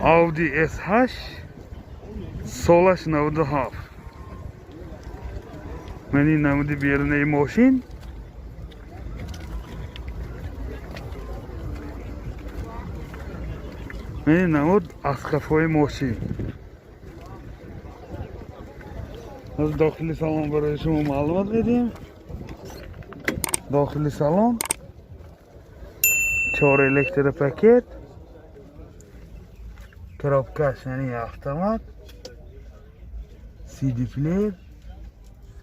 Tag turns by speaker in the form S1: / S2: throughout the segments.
S1: Audi S8, солаш 97. Мани намуди берунаи мошин. Мани намуд аз қафои мошин. Аз дохили салон барои шумо маълумот медиҳем. Дохили салон чор электропакет, коробкаш, яъне автомат, CD плеер,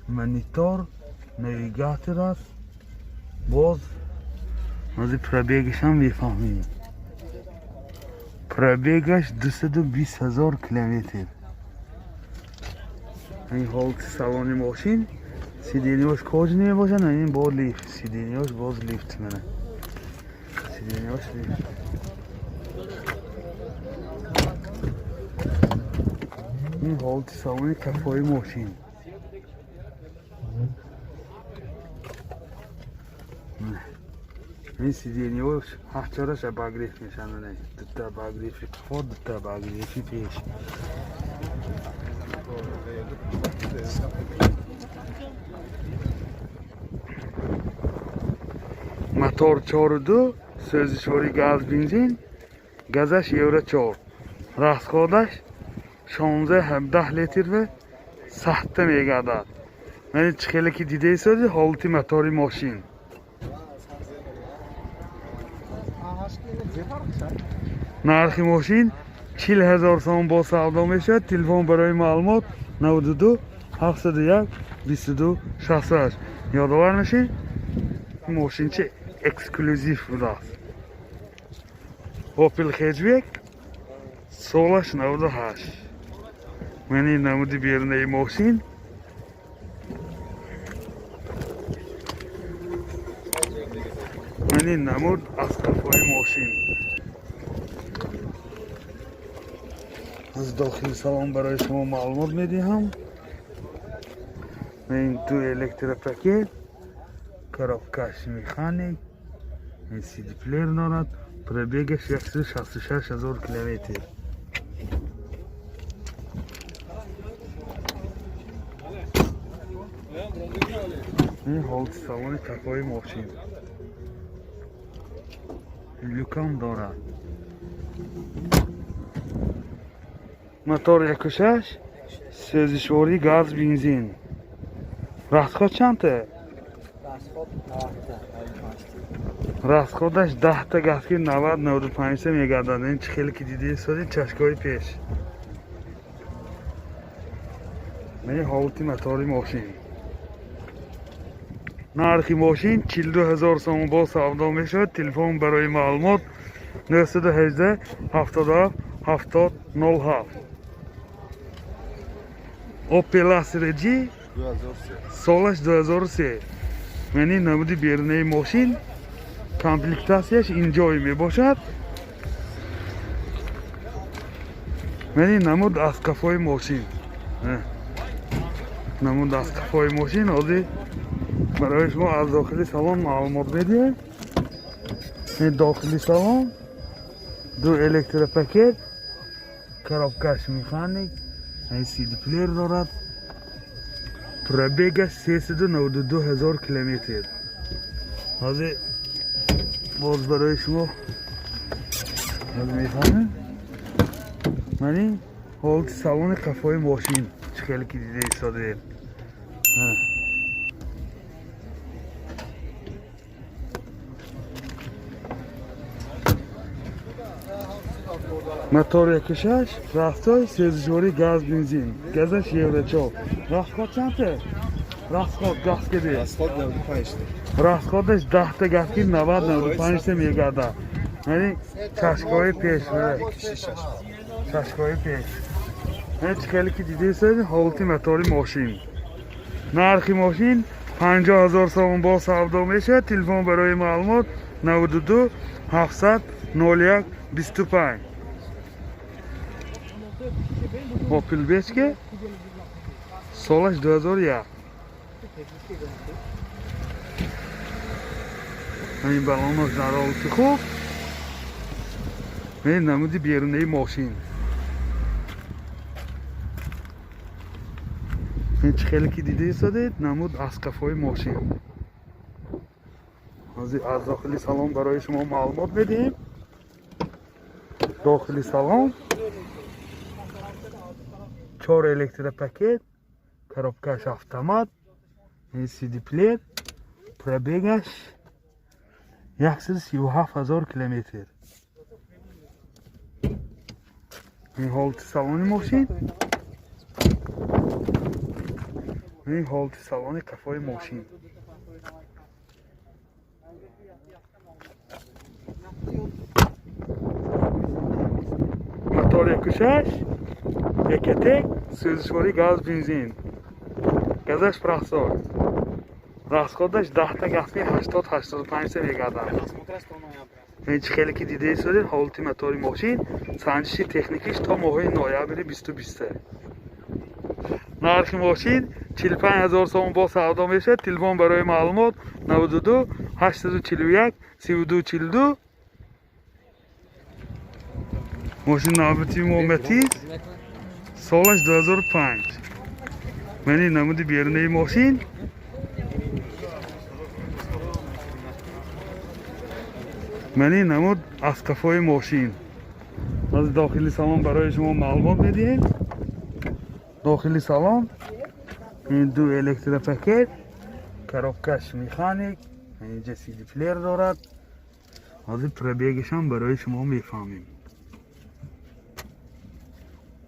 S1: монитор, навигатор аст. Боз ҳозир пробегашам мефаҳмем. Пробегаш 220 000 километр. Ин ҳолати салони мошин. Сиденьяш кожаный мебошад, ин бо лифт, сиденьяш боз лифт. Мана сиденьяш лифт. Ин ҳолати салони кафои мошин. Ин сиденьяш ҳафтчораш обогрев мешаванд, дута обогреви қафо, дута обогреви пеш. Мотор 4,2, сӯзишвори газ бензин, газаш евро 4. Расходаш 16-17 литр ва сахта мегардад. Мани чӣ хеле ки дидаисоди, ҳолати мотори мошин. Нархи мошин 40 000 сомон, бо савдо мешавад. Телефон барои маълумот 92 701 22 68. Ёдовар мешед, мошинчи эксклюзив будааст. Опел хэтчбек, солаш 98. Мани намуди берунаи мошин. Мани намуд аз қафои мошин. Аз дохили салон барои шумо маълумот медиҳам. Ин ду электропакет, коробкаш механик, ин CD плеер дорад. Пробегаш 166 ҳазор километр. Ин ҳолати салони қафои мошин. Люкам дорад. Мотор 1,6, сӯзишворӣ газ бензин. Расход чандта?
S2: Расход 90.
S1: Расходаш 10-та газки 90 95 мегардад. Ин чӣ хеле ки дидаи соди, чашкои пеш. Мани ҳолати мотори мошин. Нархи мошин 42 000 сомон, бо савдо мешавад. Телефон барои маълумот 918 77 70 07. Opel Astra G,
S3: 2003.
S1: Солаш 2003. Мани намуди берунаи мошин. Комплектатсияш инҷой мебошад. Мани намуд аз қафои мошин. Намуд аз қафои мошин. Ҳозир барои шумо аз дохили салон маълумот медиҳем. Ин дохили салон, ду электропакет, коробкаш механик, ин CD плеер дорад. Пробегаш 392 ҳазор километр. Ҳозир боз барои шумо мефаҳмем. Мани ҳолати салони қафои мошин, чӣ хеле ки дида истодаед. Ҳа. Мотор 1,6, рафтой сӯзишворӣ газ бензин, газаш евро 4. Расход чандта? Расход газ киди?
S3: Расход 95.
S1: Расходаш 10-та газки 90 95 мегардад. Яъне чашкои пеш.
S3: 6.
S1: Чашкои пеш. Яъне чӣ хеле ки дидаистед, ҳолати мотори мошин. Нархи мошин 50 000 сомон, бо савдо мешавад. Телефон барои маълумот 92 700 01 25. Opel Vectra, солаш 2001. Ҳамин балонаш дар ҳолати хуб. Намуди берунаи мошин. Чӣ хеле ки дида истодед, намуд аз қафои мошин. Ҳозир аз дохили салон барои шумо маълумот медиҳем. Дохили салон 4 электропакет, коробкаш автомат, CD плеер, пробегаш 137 000 километр. Ин ҳолати салони мошин. Ин ҳолати салони қафои мошин. Мотор 1.6, Экотек, сӯзишворӣ газ, бензин. Газаш прахсор. Расходаш 10 гафи 80-85 мегардад. Ин чӣ хеле ки дида истодед, ҳолати мотори мошин, санҷиши техникиш то моҳи ноябри 2023. Нархи мошин 45 000 сомон бо савдо мешавад. Телефон барои маълумот 92 841 32 42. Мошин навбати мо Матиз, солаш 2005. Мани намуди берунаи мошин. Мани намуд аз қафои мошин. Аз дохили салон барои шумо маълумот медиҳем. Дохили салон ин ду электропакет, коробкаш механик, инҷа CD плеер дорад. Ҳозир пробегашам барои шумо мефаҳмем.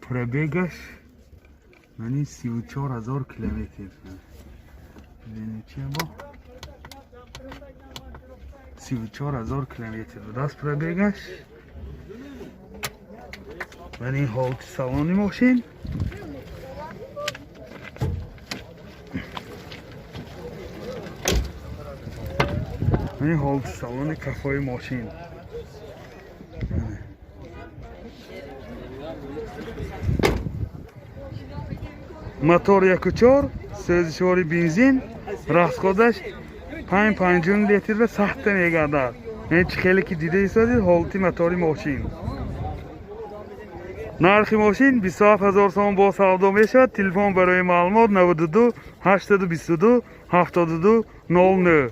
S1: Пробегаш мани 34 000 километр. Бинед чи бо? 34 000 километр будааст пробегаш. Мани ҳолати салони мошин. Мани ҳолати салони қафои мошин. Мотор 1.4, сӯзишвори бензин, расходаш 5.5 литр ва сахта мегардад. Ин чӣ хеле ки дида истодед, ҳолати мотори мошин. Нархи мошин 27 000 сомон бо савдо мешавад. Телефон барои маълумот 92 822 72 09.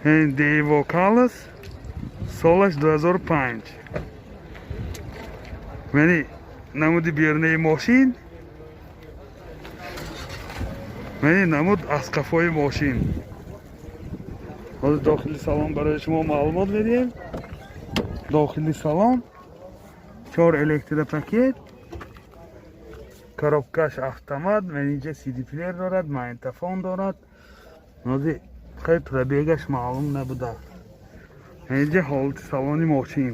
S1: Ин Daewoo Калос, солаш 2005. Мани намуди берунаи мошин. Мани намуд аз қафои мошин. Ҳозир дохили салон барои шумо маълумот медиҳем. Дохили салон 4 электропакет, коробкаш автомат, инҷа CD плеер дорад, магнитофон дорад. Ҳозир хеле пробегаш маълум набудааст. Инҷа ҳолати салони мошин.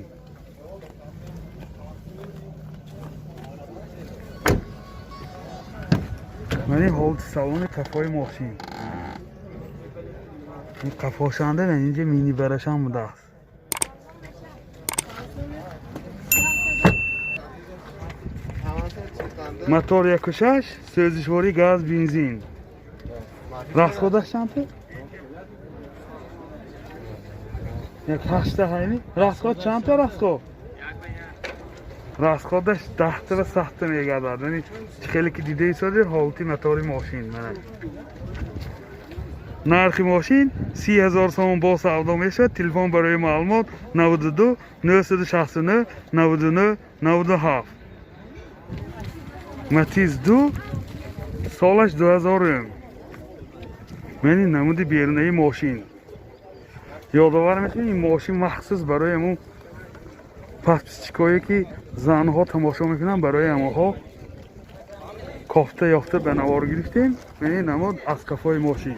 S1: Мани ҳолати салони қафои мошин. Ин қафошанда ва инҷа мини барашам будааст. Мотор 1.6, сӯзишворӣ газ, бензин. Расходаш чанд? Як ҳашта ҳайми? Расход чанд та расход? Расходаш 10 ва сахта мегардад. Яъне чӣ хеле ки дида истодед, ҳолати мотори мошин. Нархи мошин 30 000 сомон бо савдо мешавад. Телефон барои маълумот 92 969 99 97. Матиз 2, солаш 2000. Мани намуди берунаи мошин. Ёдовар мешавем, ин мошин махсус барои ҳамун подписчикое ки занҳо тамошо мекунанд, барои ҳамонҳо кофта ёфта ба навор гирифтем. Мани намуд аз қафои мошин.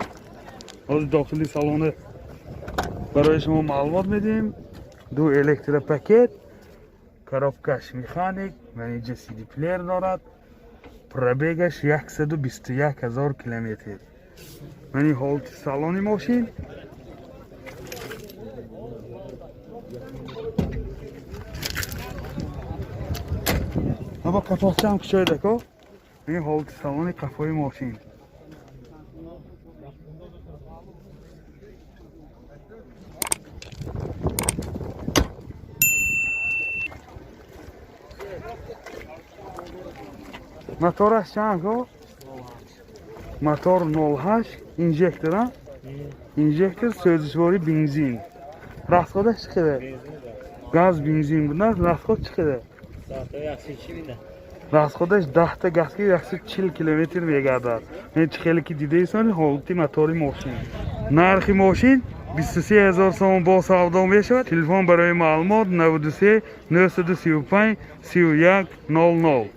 S1: Ҳозир дохили салона барои шумо маълумот медиҳем. Ду электропакет, коробкаш механик, инҷа CD плеер дорад. Пробегаш 121 000 километр. Мани ҳолати салони мошин. Аба қафосчам кушоидако. Ин ҳолати салони қафои мошин. Мотораш чанд, ко? Мотор 08, инжектор, а? Инжектор, сӯзишворӣ бензин. Расходаш чӣ қадар? Газ, бензин будааст, расход чӣ қадар? Расходаш 10-та газки 140 километр мегардад. Мен чӣ хеле ки дидаисони, ҳолати мотори мошин. Нархи мошин 23 ҳазор сомон, бо савдо мешавад. Телефон барои маълумот: 93 935 31 00.